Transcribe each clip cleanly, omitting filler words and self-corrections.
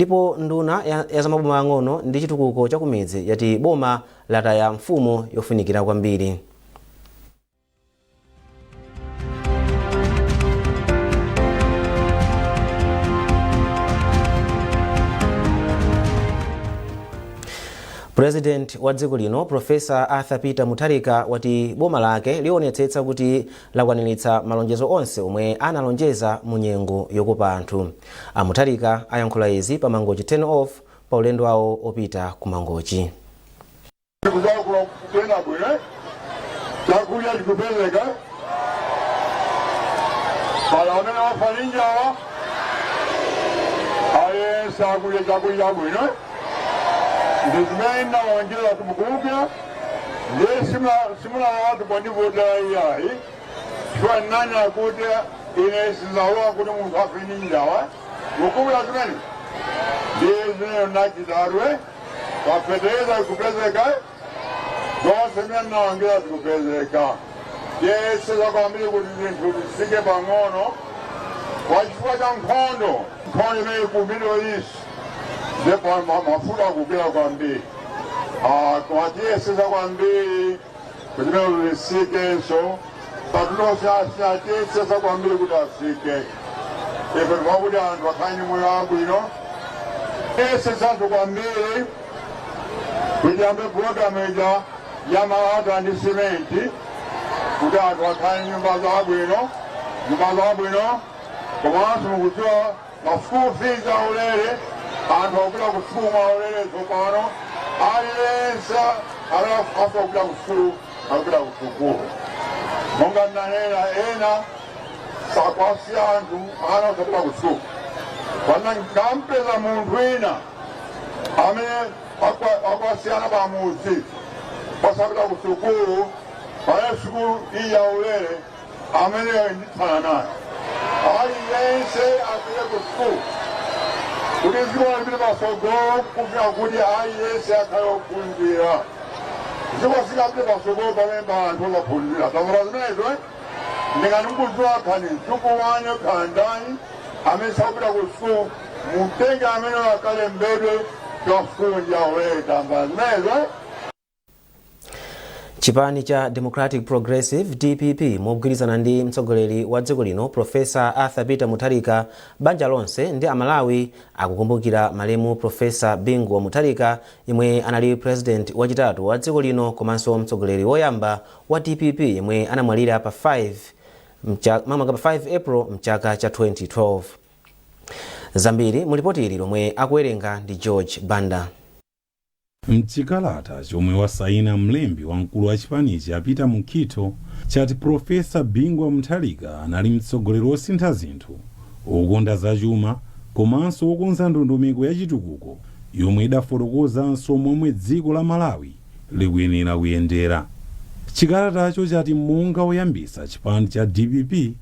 Ndipo nduna ya zamaboma ang'ono ndi chitukuko chakumidzi yati boma lataya mfumu yofunikira kwambiri. President wa dziko lino, Professor Arthur Peter Mutharika, wati boma lake lionetsetsa kuti lakwaniritsa malonjezo onse omwe analonjeza mu nyengo yokopa anthu. A Mutharika ayankhula izi pa Mangochi Turn Off pa ulendo wawo opita ku Mangochi. Kuzakula kuyenda bwino, chakudya chikupezeka, pala amene wafa ndi njala, aliyense akudya chakudya bwino. Ndi zimene ndinalonjeza kumukumbukira, ndiye simunalawatu pondivotera iyayi, chifukwa ndinanena kuti ine sindidzalola kuti munthu afe ndi njala. Mukumbukira zimene ndiye zimene ndinachitadwe pafetereza kupezeka, zonse zimene ndinalonjeza zikupezeka. Tiyesesa kwambiri kuti zinthu zitsike pang'ono kwa chifukwa cha nkhondo, nkhondo imene ku Middle East, ndipo mafuta akukwera kwambiri. Koma tiyesesa kwambiri kuti zimene zitsikenso. Katundu osiyanasiyana tiyesesa kwambiri kuti atsike. Ife tikufuna kuti anthu akhale ndi moyo wabwino. Tiyesesanso kwambiri kuti tiyambe pulogalamu ija ya malata ndi simenti kuti anthu akhale ndi nyumba zabwino, nyumba zabwino. Komanso mukudziwa ma school fees aulere, anthu akupita ku sukulu mwaulere tsopano. Aliyense amene afuna kupita ku sukulu akupita ku sukulu. Monga ndinanena, ena sakwasiya anthu ana osapita ku sukulu. Pano ndikampeza munthu wina amene akwasiya ana pamudzi osapita ku sukulu, pamene sukulu iyi yaulere, ameneyo ndithana naye. Aliyense apite ku sukulu kuti dziko lipite patsogolo, kufika kuti aliyense akhale ophunzira. Dziko silingapite patsogolo pamene pa anthu osaphunzira. Tamva zimenezo, eh? Ndingati mukudziwa kaya ndi mdzukulu wanu kaya ndani amene sakupita ku sukulu, mutenge ameneyo akalembedwe kwa sukulu ndi yaulere. Tamva zimenezo, eh? Chipani cha Democratic Progressive, DPP, mogwirizana ndi mtsogoleri wa dziko lino, Professor Arthur Peter Mutharika, banja lonse ndi Amalawi akukumbukira malemu Professor Bingu wa Mutharika, yemwe anali president wachitatu wa dziko lino komanso mtsogoleri woyamba wa DPP, yemwe anamwalira pa 5 makamaka pa 5 April mchaka cha 2012. Zambiri mu lipoti ili lomwe akuwerenga ndi George Banda. Mchikalata chomwe wasaina mlembi wamkulu wa chipanichi a Peter Mukhito chati Professor Bingu wa Mutharika anali mtsogoleri wosintha zinthu, wokonda zachuma komanso wokonza ndondomeko ya chitukuko yomwe idafotokozanso momwe dziko la Malawi likuyenera kuyendera. Chikalatacho chati monga woyambitsa chipani cha dpp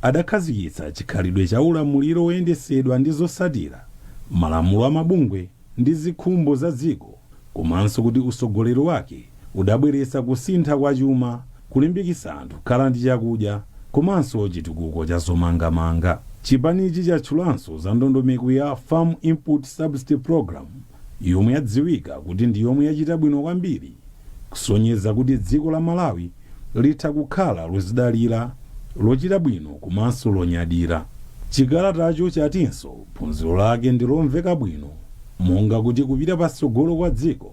adakhazikitsa chikhalidwe cha ulamuliro woyendesedwa ndi zotsatira, malamulo a mabungwe ndi zikhumbo za dziko komanso kuti utsogoleri wake udabweretsa kusintha kwa chuma, kulimbikitsa anthu kukhala ndi chakudya komanso chitukuko cha zomangamanga. Chipanichi chatchulanso za ndondomeko ya Farm Input Subsidy Programme yomwe yadziwika kuti ndi yomwe yachita bwino kwambiri kusonyeza kuti dziko la Malawi litha kukhala lozidalira, lochita bwino komanso lonyadira. Chikalatacho chatinso phunziro lake ndi lomveka bwino monga kuti kupita patsogolo kwa dziko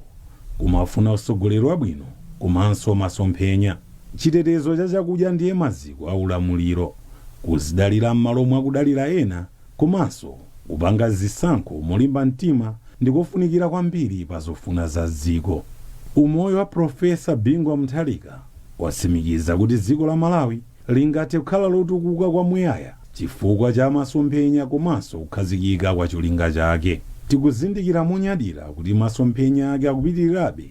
kumafuna utsogoleri wabwino komanso masomphenya. Chitetezo cha chakudya ndiye maziko a ulamuliro, kuzidalira m'malo mwa kudalira ena komanso kupanga zisankho molimba mtima ndikofunikira kwambiri pa zofuna za dziko. Umoyo wa Professor Bingu wa Mutharika watsimikiza kuti dziko la Malawi lingathe kukhala lotukuka kwamuyaya chifukwa cha masomphenya komanso kukhazikika kwa cholinga chake. Tikuzindikira monyadira kuti masomphenya ake akupitirirabe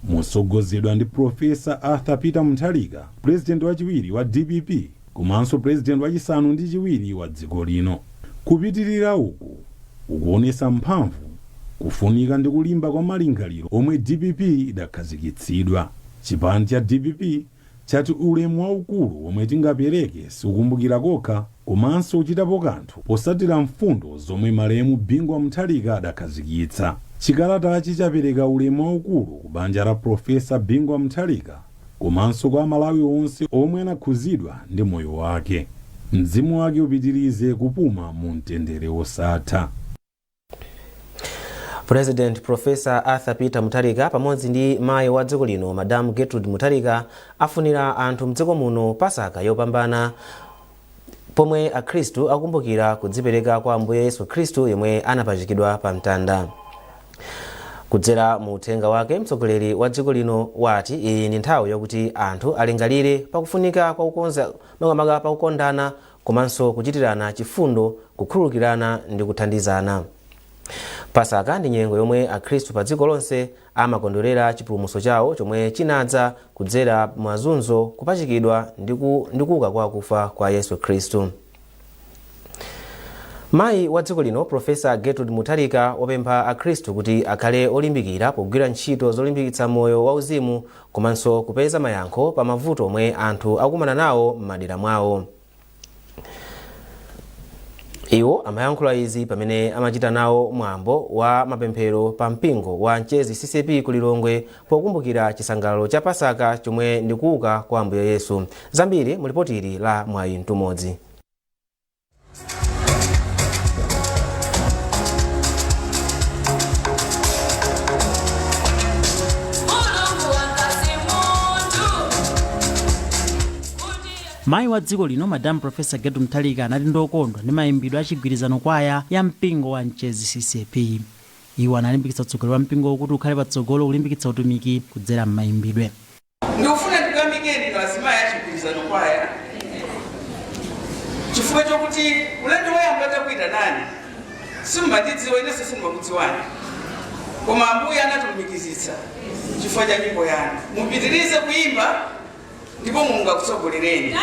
motsogozedwa ndi Professor Arthur Peter Mutharika, Pulezidenti wachiwiri wa dpp komanso Pulezidenti wachisanu ndi chiwiri wa dziko lino. Kupitirira uku kukuonetsa mphamvu, kufunika ndi kulimba kwa malingaliro omwe dpp idakhazikitsidwa. Chipani cha dpp chati ulemu waukulu womwe tingapereke sikukumbukira kokha. Komanso kuchitapo kanthu posatira mfundo zomwe malemu Bingu wa Mutharika adakhazikitsa. Chikalatachi chapereka ulemu waukulu ku banja la Profesa Bingu wa Mutharika komanso kwa Amalawi onse omwe anakhuzidwa ndi moyo wake. Mzimu wake upitirize kupuma mu mtendere wosatha. President Professor Arthur Peter Mutharika pamodzi ndi mayi wa dziko lino, Madam Gertrude Mutharika, afunira anthu mdziko muno Pasaka yopambana pomwe Akhristu akumbukira kudzipereka kwa Ambuye Yesu Khristu yemwe anapachikidwa pa mtanda. Kudzera mu uthenga wake, mtsogoleri wa dziko lino wati iyi ndi nthawi yokuti anthu alingalire pakufunika kwa kukonza, makamaka pakukondana komanso kuchitirana chifundo, kukhululukirana ndi kuthandizana. Pasaka ndi nyengo yomwe Akhristu pa dziko lonse amakondwerera chipulumutso chawo chomwe chinadza kudzera mazunzo, kupachikidwa ndi kuuka kwa akufa kwa Yesu Khristu. Mayi wa dziko lino, Profesa Gertrude Mutharika, wapempha Akhristu kuti akhale olimbikira pogwira ntchito zolimbikitsa moyo wauzimu komanso kupeza mayankho pa mavuto omwe anthu akukumana nawo m'madera mwawo. Iwo amayankhula izi pamene amachita nawo mwambo wa mapemphero pa mpingo wa Mchezi CCAP ku Lilongwe pokumbukira chisangalalo cha Pasaka chomwe ndi kuuka kwa Ambuye Yesu. Zambiri mu lipoti ili la Mwayi Mtumodzi. Mayi wa dziko lino, Madam Professor Gertrude Mutharika, anati ndokondwa ndi mayimbidwe a Chigwirizano Kwaya ya mpingo wa Mchezi CCAP. Iwo analimbikitsa utsogoleri wa mpingowu kuti ukhale patsogolo kulimbikitsa utumiki kudzera m'mayimbidwe. Ndikufuna ndikuyamikeni inu azimayi achigwirizano kwaya chifukwa chokuti ulendo woyamba takuitanani simumandidziwa, inenso sindimakudziwani, koma Ambuye anatilumikizitsa chifukwa cha nyimbo yanu. Mupitirize kuyimba ndipo Mulungu akutsogolereni.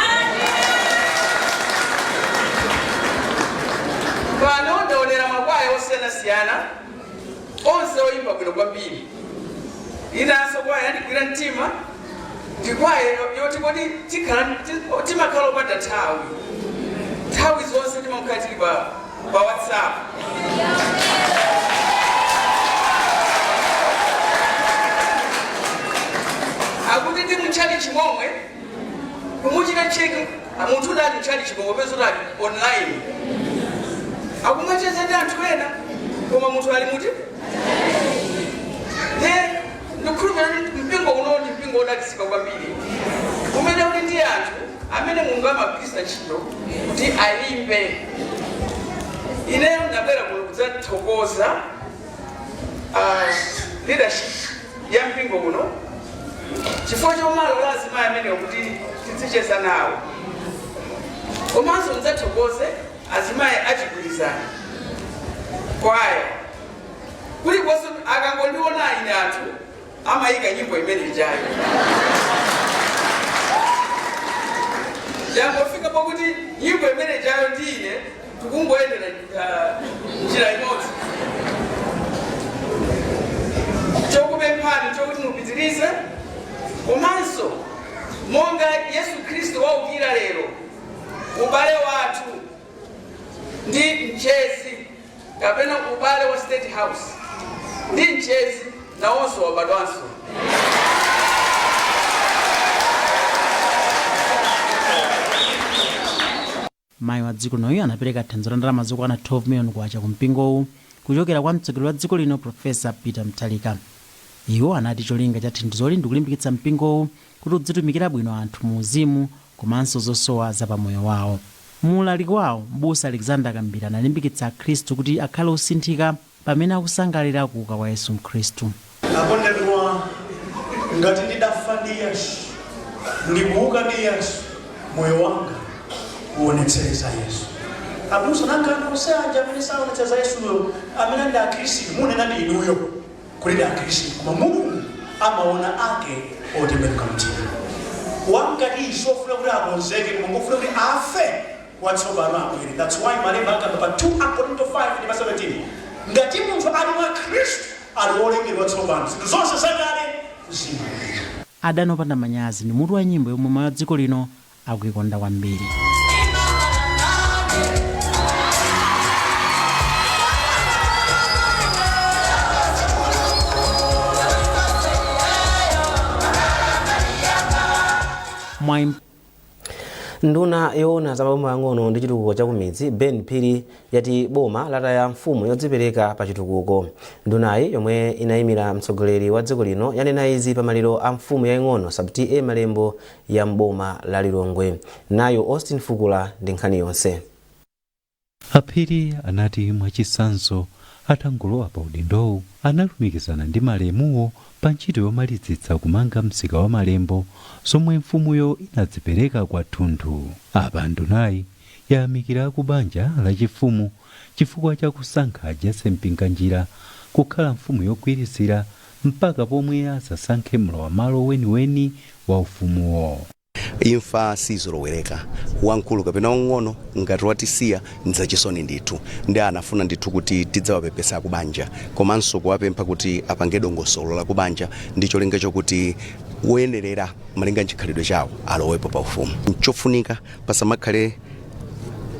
Pano ndaonera makwaya osiyanasiyana, onse oyimba bwino kwambiri. Inanso kwaya yandigwira mtima ndi kwaya yoti kodi timakhala opanda nthawi, nthawi zonse timakhala tili pa WhatsApp. Akuti ndi mutchalitchi momwe kumuchita check munthu udali mtchalitchi momwe, peza utali online akumacheza ndi anthu ena, koma munthu ali muti. Ne ndikukhulupirira kuti mpingo uno ndi mpingo wodalitsika kwambiri umene uli ndi anthu amene Mulungu amagwiritsa ntchito kuti ayimbe. Ineyo ndabwera kuno kudzathokoza leadership ya mpingo uno chifukwa chomalola azimayi amenewo kuti tizicheza nawo, komanso ndidzathokoze azimayi achigwirizano kwaya. Kulikonse akangondiona ine, anthu amayika nyimbo imene ijayo. Yangofika pakuti nyimbo imene ijayo ndi ine tikungoyendera njira imodzi. Chokupemphani chokuti mupitirize, komanso monga Yesu Khristu waukira lero, ubale wathu ndi Mchezi kapena ubale wa State House ndi Mchezi nawonso wabadwanso. Mayi wa dziko linoyu anapereka thandizo la ndalama zokwana 12 million kwacha ku mpingowu kuchokera kwa mtsogoleri wa dziko lino, Profesa Peter Mutharika. Iwo anati cholinga cha thandizoli ndi kulimbikitsa mpingowu kuti udzitumikira bwino anthu mu uzimu komanso zosowa za pamoyo wawo. Mu ulaliki wawo, Mbusa Alexander Kambira analimbikitsa Akhristu kuti akhale osinthika pamene akusangalira kuuka kwa Yesu Khristu. Akondedwa, ngati ndidafa ndi Yesu ndikuuka ndi Yesu, moyo wanga uonetsere za Yesu. Abusa, nanga anthu onse aja amene saonetsera za Yesuyo, amene ndi Akhristu, munena ndi inuyo kuti ndi Akhristu, koma Mulungu amaona ake otembenuka mtima. Wamkati sofuna kuti akonzeke, koma ngofuna kuti afe, watsopano abwere. That's why malemba akamba pa 2 Akorinto 5 ndi 17, ngati munthu ali mwa Khristu, ali wolengedwa tsopano, zinthu zonse zakale zimapita. Adani Opanda Manyazi ndi mutu wa nyimbo yomwe mayi wa dziko lino akuikonda kwambiri. Mwayi. Nduna yoona za maboma ang'ono ndi chitukuko cha kumidzi, Ben Phiri, yati boma lataya mfumu yodzipereka pa chitukuko. Ndunayi, yomwe inayimira mtsogoleri wa dziko lino, yanena izi pa maliro a mfumu yaying'ono Sub-T/A Malembo ya mboma la Lilongwe. Nayo Austin Fukula ndi nkhani yonse. Aphiri anati mwachitsanzo, atangolowa pa udindowu analumikizana ndi malemuwo pa ntchito yomalizitsa kumanga msika wa Malembo, zomwe mfumuyo inadzipereka kwathunthu. Apa ndunayi yayamikira ku banja lachifumu chifukwa cha kusankha Jesse Mpinganjira kukhala mfumu yogwirizira mpaka pomwe asasankhe mlowamalo weniweni wa ufumuwo. Imfa sizolowereka, wamkulu kapena wang'ono, ngati watisiya nzachisoni ndithu. Ndi anafuna ndithu kuti tidzawapepesa kubanja komanso kuwapempha kuti apange dongosolo la kubanja ndi cholinga chokuti woyenerera malinga nchikhalidwe chawo alowepo pa ufumu. Nchofunika pasamakhale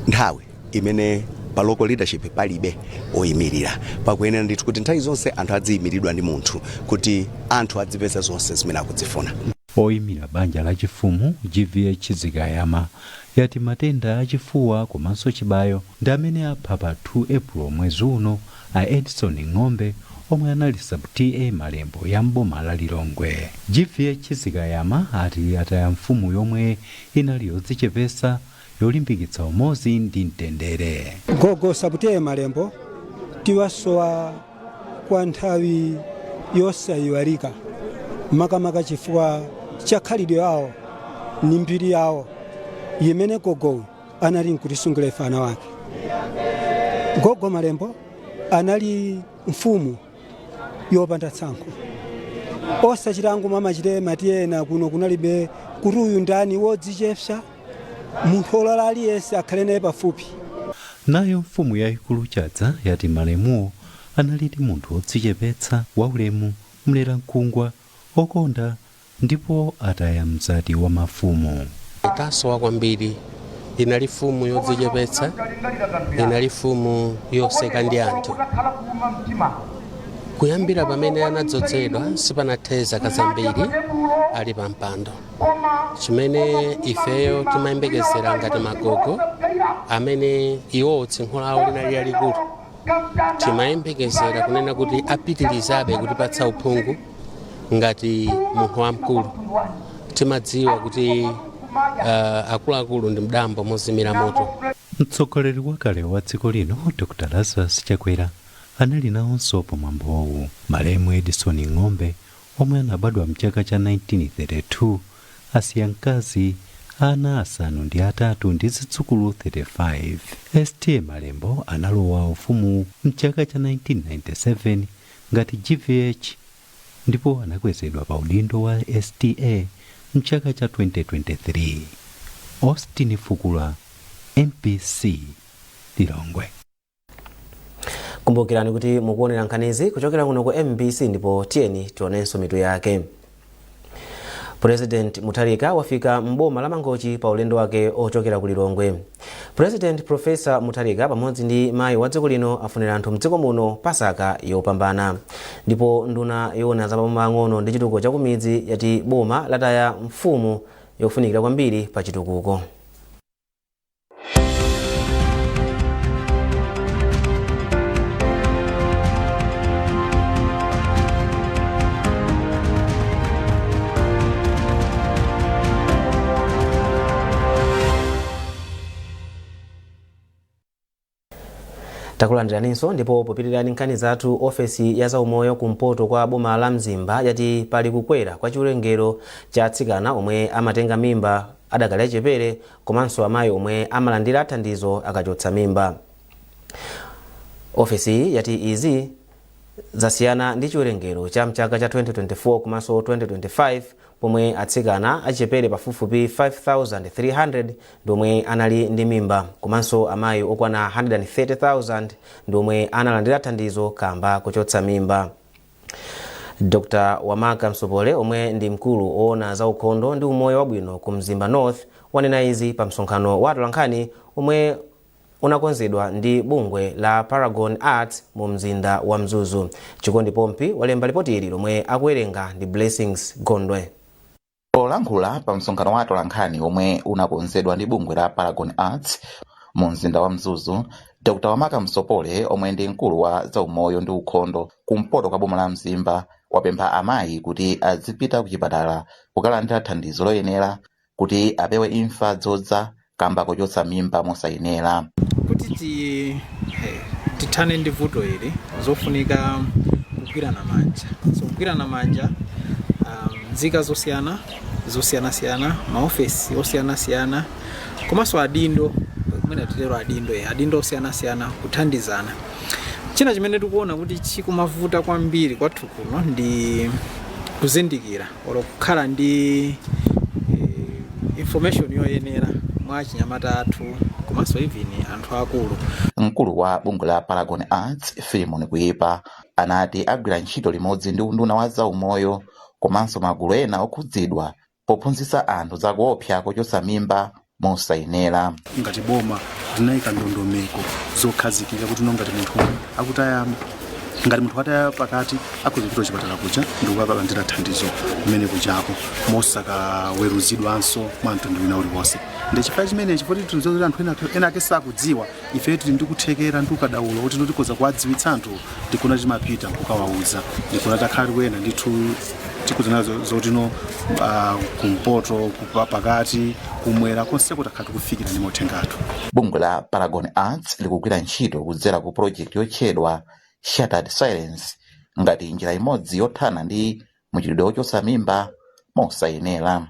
nthawi imene pa local leadership palibe oyimirira. Pakuyenera ndithu kuti nthawi zonse anthu adziyimiridwa ndi munthu kuti anthu adzipeza zonse zimene akudzifuna. Oyimira banja lachifumu, GVH Zikayama, yati matenda achifuwa komanso chibayo ndi amene apha pa 2 Epulo mwezi uno a Edison Ng'ombe, omwe anali Sub-T/A Malembo ya mboma la Lilongwe. GVH Zikayama ati ataya mfumu yomwe inali yodzichepesa, yolimbikitsa umodzi ndi mtendere. Gogo Sub-T/A Malembo tiwasowa kwa nthawi yosayiwalika, makamaka chifukwa cha khalidwe yawo ni mbiri yawo imene gogowu anali nkutisungira ife ana wake. Gogo Malembo anali mfumu yopanda tsankho, osachitango mamachite matiyena kuno kunalibe kuti uyu ndani, wodzichepsa, munthu olala aliyense akhale naye pafupi. Nayo mfumu yayikulu Chadza yati malemuwo analidi munthu wodzichepetsa, waulemu, mleramkungwa, okonda, ndipo ataya mzati wa mafumu. Tasowa kwambiri. Inali mfumu yodzichepetsa, inali mfumu yoseka ndi anthu. Kuyambira pamene anadzozedwa sipanathe zaka zambiri ali pa mpando. Chimene ifeyo timayembekezera ngati magogo amene iwowo tsinkhu lawo linali lalikulu, timayembekezera kunena kuti apitirizabe kutipatsa uphungu ngati munthu wamkulu. Timadziwa kuti akuluakulu ndi mdambo mozimira moto. Mtsogoleri wakale wa dziko lino, Dr Lazarus Chakwera, anali nawonso pamwambowu. Malemu Edison Ng'ombe, omwe anabadwa mchaka cha 1932, asiya mkazi, ana 8 ndi zidzukulu 35. St Malembo analowa ufumu mchaka cha 1997 ngati GVH ndipo anakwezedwa pa udindo wa STA mchaka cha 2023. Austin Fukula, MBC, Lilongwe. Kumbukirani kuti mukuonera nkhanizi kuchokera kuno ku MBC, ndipo tiyeni tionenso mitu yake. President Mutharika wafika mboma la Mangochi pa ulendo wake ochokera ku Lilongwe. President Professor Mutharika pamodzi ndi mayi wa dziko lino afunira anthu mdziko muno Pasaka yopambana. Ndipo nduna yoona za maboma ang'ono ndi chitukuko chakumidzi yati boma lataya mfumu yofunikira kwambiri pa chitukuko. Takulandiraninso, ndipo popitirani nkhani zathu, ofesi ya zaumoyo kumpoto kwa boma la Mzimba yati pali kukwera kwa chiwerengero cha atsikana omwe amatenga mimba adakali achepere komanso amayi omwe amalandira thandizo akachotsa mimba. Ofesi yati izi zasiyana ndi chiwerengero cha mchaka cha 2024 komanso 2025, pomwe atsikana achepere pafupifupi 5300 ndiomwe anali ndi mimba komanso amayi okwana 130,000 ndiomwe analandira thandizo kamba kuchotsa mimba. Dr Wamaka Msopole, omwe ndi mkulu oona za ukhondo ndi umoyo wabwino ku Mzimba North, wanena izi pa msonkhano wa atolankhani omwe unakonzedwa ndi bungwe la Paragon Arts mu mzinda wa Mzuzu. Chikondi Pompi walemba ripoti ili lomwe akuwerenga ndi Blessings Gondwe. Polankhula pa msonkhano wa atolankhani omwe unakonzedwa ndi bungwe la Paragon Arts mu mzinda wa Mzuzu, Dr Wamaka Msopole, omwe ndi mkulu wa zaumoyo ndi ukhondo kumpoto kwa boma la Mzimba, wapempha amayi kuti azipita ku chipatala kukalandira thandizo loyenera kuti apewe imfa zodza kamba kochotsa mimba mosayenera. Kuti tithane ndi vuto ili, zofunika kugwirana manja. So kugwirana manja, nzika zosiyana zosiyanasiyana, maofesi osiyanasiyana, komanso adindo, kumene titero adindo, adindo osiyanasiyana kuthandizana. China chimene tikuona kuti chikumavuta kwambiri kwathu kuno ndi kuzindikira olo kukhala ndi information yoyenera mwa chinyamata athu komanso even anthu akulu. Mkulu wa bungwe la Paragon Arts, Filimon Kuipa, anati agwira ntchito limodzi ndi unduna wa zaumoyo komanso magulu ena okhudzidwa pophunzitsa anthu zakuopsa kochotsa mimba mosayenera. Ngati boma linayika ndondomeko zokhazikika kuti no, ngati munthu akutaya, ngati munthu ataya pakati, akhoza kupita kuchipatala kuja ndikukalandira thandizo kumene kujako mosakaweruzidwanso mwa mtundu wina uliwonse. Ndi chifukwa chimenechi, chifukwa tikudziwa kuti anthu ena ake sakudziwa, ife tili ndi kuthekera ndi ukadaulo kuti tikhoza kuwadziwitsa anthu. Ndikuna timapita kukawauza, ndikuna takhala tikuyenda ndithu, tikuzana zotino kumpoto, pakati, kumwera, konseko takhala tikufikira ndi mauthenga athu. Bungwe la Paragon Arts likugwira ntchito kudzera ku project yotchedwa Shattered Silence ngati njira imodzi yothana ndi muchitidwe wochotsa mimba mosayenera.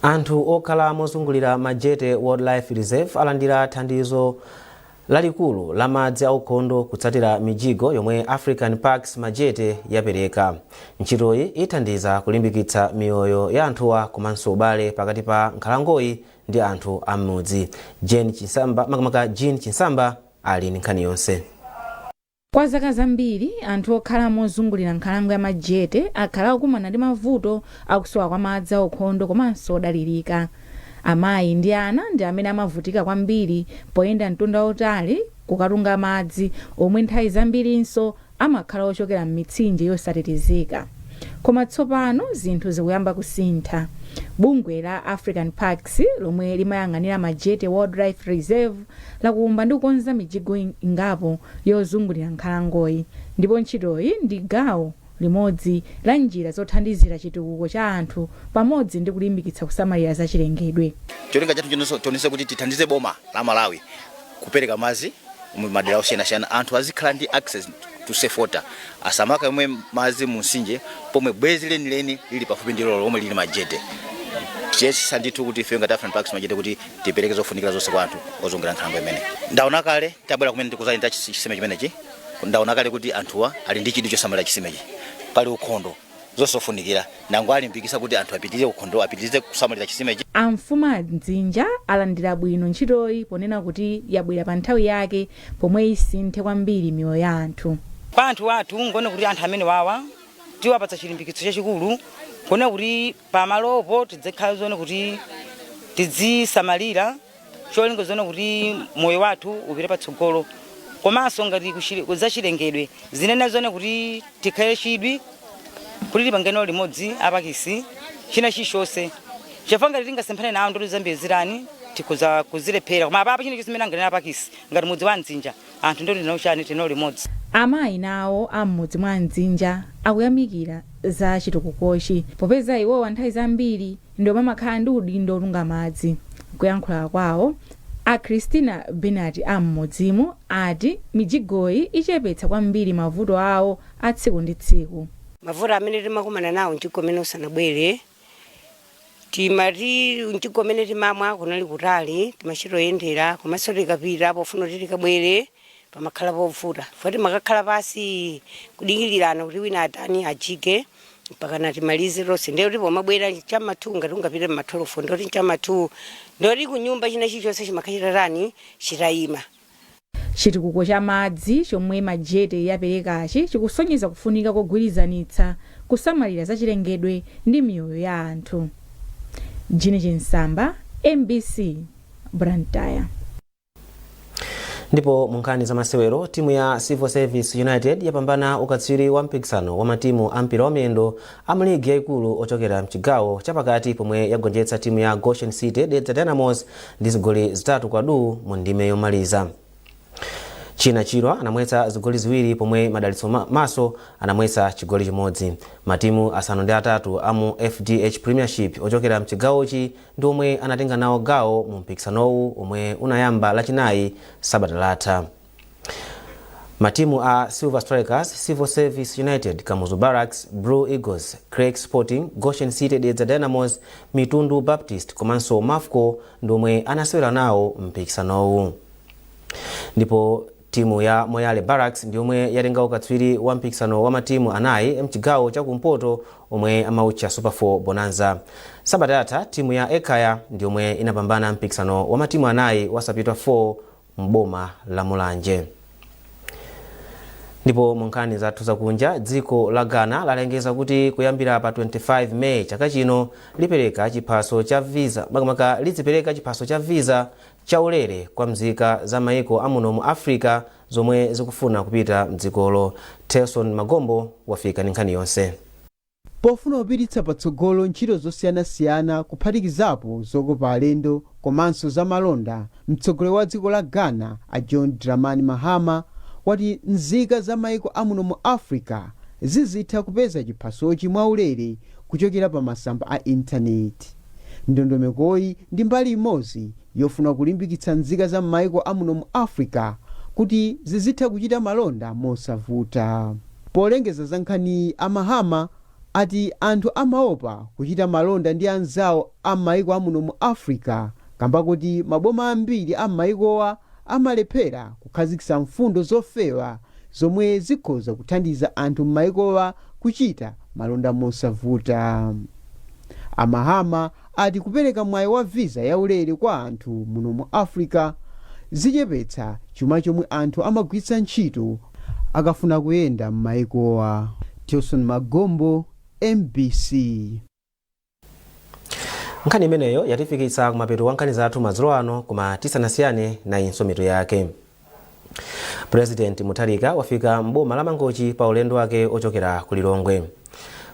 Anthu okhala mozungulira Majete Wildlife Reserve alandira thandizo lalikulu la madzi aukhondo kutsatira mijigo yomwe African Parks Majete yapereka. Ntchitoyi ithandiza kulimbikitsa miyoyo ya anthuwa komanso ubale pakati pa nkhalangoyi ndi anthu am'mudzi. Jane Chinsamba, makamaka Jean Chinsamba, ali ndi nkhani yonse. Kwa zaka zambiri, anthu okhala mozungulira nkhalango ya Majete akhala akukumana ndi mavuto akusowa kwa madzi aukhondo komanso odalirika. Amayi ndi ana ndi amene amavutika kwambiri poyenda mtunda wautali kukatunga madzi, omwe nthawi zambirinso amakhala ochokera m'mitsinje yosatetezeka. Koma tsopano zinthu zikuyamba kusintha. Bungwe la African Parks, lomwe limayang'anira Majete Wildlife Reserve, lakumba ndi kukonza mijigo ingapo yozungulira nkhalangoyi, ndipo ntchitoyi ndi gawo limodzi la njira zothandizira chitukuko cha anthu pamodzi ndi kulimbikitsa kusamalira zachilengedwe. Cholinga chathu chonse kuti tithandize boma la Malawi kupereka madzi mu madera osiyanasiyana, anthu azikhala ndi access to safe water, asamakayamwe madzi mu mtsinje pomwe bwezi lenileni lili pafupi ndi lolo lomwe lili Majete. Tiyesesa ndithu kuti ife ngati African Parks Majete kuti tipereke zofunikira zonse kwa anthu ozungulira nkhalango imene. Ndaona kale tabwera kumene ndikuzayenda chisime chimenechi, ndaona kale kuti anthuwa ali ndi chidwi chosamalira chisimechi. Pali ukhondo, zonse zofunikira. Nango alimbikisa kuti anthu apitirire ukhondo, apitirize kusamalira chisimechi. Amfumu a Mdzinja alandira bwino ntchitoyi ponena kuti yabwera pa nthawi yake pomwe isinthe kwambiri miyoyo ya anthu. Kwa anthu athu, ngone kuti anthu amene wawa tiwapatsa chilimbikitso chachikulu, kuona kuti pamalopo tidzikhala zone kuti tidzisamalira, cholinga zone kuti moyo wathu upite patsogolo, komanso ngati zachilengedwe zinene zone kuti tikhale chidwi kuti tipangeno limodzi a Parks china chilichonse, chifukwa ngati tingasemphane nawo ndoti zambiri zirani tikhoza kuzilephera. Koma apapa china chonse chimene anganena a Parks, ngati mudzi wa Mdzinja, anthu ndoti tinauchani tinawo limodzi. Amayi nawo am'mudzi mwa Mdzinja akuyamikira za chitukukochi, popeza iwowa nthawi zambiri ndiwo amakhala ndi udindo otunga madzi. Kuyankhula kwawo, a Christina Benat am'mudzimu ati mijigoyi ichepetsa kwambiri mavuto awo a tsiku ndi tsiku. Mavuto amene timakumana nawo mjigo umene usanabwere, timati mjigo umene timamwa kunali kutali, timachitoyendera, komanso tikapita pofuna kuti tikabwere pamakhala povuta, fo timakakhala pasi kudikilirana kuti wina atani, ajige, mpakana timalize tonse. Ndiye kuti pomabwera chamma 2, ngati ungapite mma 12, ndoti chamma 2, ndoti kunyumba china chilichonse chimakhachitatani, chitayima. Chitukuko cha madzi chomwe Majete yaperekachi chikusonyeza kufunika kogwirizanitsa kusamalira zachilengedwe ndi miyoyo ya anthu. Jini Chinsamba, MBC, Blantyre. Ndipo mu nkhani za masewero, timu ya Civil Service United yapambana ukatswiri wa mpikisano wa matimu a mpira wa miyendo a mu ligi yayikulu ochokera mchigawo chapakati, pomwe yagonjetsa timu ya Goshen City Dedza Dynamos ndi zigoli 3 kwa duu mu ndime yomaliza. China Chilwa anamwetsa zigoli 2, pomwe Madalitso Maso anamwetsa chigoli chimodzi. Matimu 8 a mu FDH Premiership ochokera mchigawochi ndi omwe anatenga nawo gawo mu mpikisanowu, omwe unayamba Lachinayi sabata latha. Matimu a Silver Strikers, Civil Service United, Kamuzu Barracks, Blue Eagles, Creck Sporting, Goshen City Dedza Dynamos, Mitundu Baptist komanso Mafco ndi omwe anasewera nawo mpikisanowu. Ndipo timu ya Moyale Barracks ndi yomwe yatenga ukatswiri wa mpikisano wa matimu 4 mchigawo chakumpoto omwe amautcha Super 4 Bonanza. Sabata yatha timu ya Ekhaya ndi yomwe inapambana mpikisano wa matimu 4 wa Sapitwa 4 mboma la Mulanje. Ndipo mu nkhani zathu zakunja, dziko la Ghana lalengeza kuti kuyambira pa 25 Meyi chaka chino lipereka chiphaso cha visa, makamaka lidzipereka chiphaso cha visa chaulere kwa mzika za maiko amuno mu Africa zomwe zikufuna kupita mdzikolo. Telson Magombo wafika ndi nkhani yonse. Pofuna kupititsa patsogolo ntchito zosiyanasiyana, kuphatikizapo zokopa alendo komanso zamalonda, mtsogoleri wa dziko la Ghana a John Dramani Mahama wati nzika za maiko amuno mu Africa zizitha kupeza chiphasochi mwaulere kuchokera pa masamba a intaneti. Ndondomekoyi ndi mbali imodzi yofuna kulimbikitsa nzika za maiko amuno mu Africa kuti zizitha kuchita malonda mosavuta. Polengeza za nkhaniyi, a Mahama ati anthu amaopa kuchita malonda ndi anzawo a maiko amuno mu Africa kamba kuti maboma ambiri a maikowa amalephera kukhazikitsa mfundo zofewa zomwe zikhoza kuthandiza anthu m'maikowa kuchita malonda mosavuta. A Mahama ati kupereka mwayi wa visa yaulere kwa anthu muno mu Africa zichepetsa chuma chomwe anthu amagwiritsa ntchito akafuna kuyenda m'maikowa. Tilson Magombo, MBC. Nkhani imeneyo yatifikitsa kumapeto wa nkhani zathu madzulo ano, koma tisanasiyane, nayinso mitu yake. President Mutharika wafika mboma la Mangochi pa ulendo wake ochokera ku Lilongwe.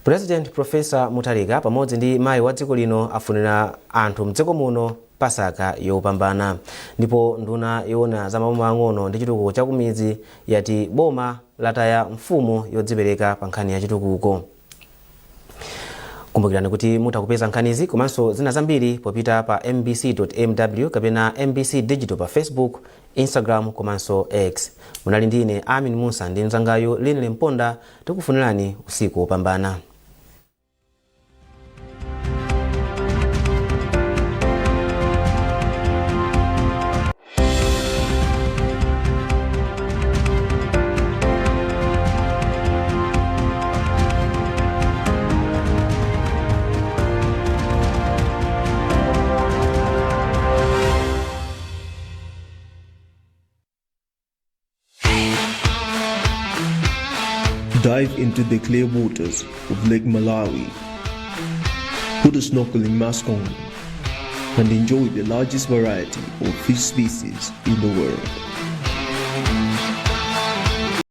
President Professor Mutharika pamodzi ndi mayi wa dziko lino afunira anthu mdziko muno Pasaka yopambana. Ndipo nduna yoona za maboma ang'ono ndi chitukuko chakumidzi yati boma lataya mfumu yodzipereka pa nkhani ya chitukuko. Kumbukirani kuti mutha kupeza nkhanizi komanso zina zambiri popita pa mbc.mw kapena MBC Digital pa Facebook, Instagram komanso X. Munali ndine Amin Musa ndi mzangayo Linle Mponda. Tikufunirani usiku wopambana. Dive into the clear waters of Lake Malawi. Put a snorkeling mask on and enjoy the largest variety of fish species in the world.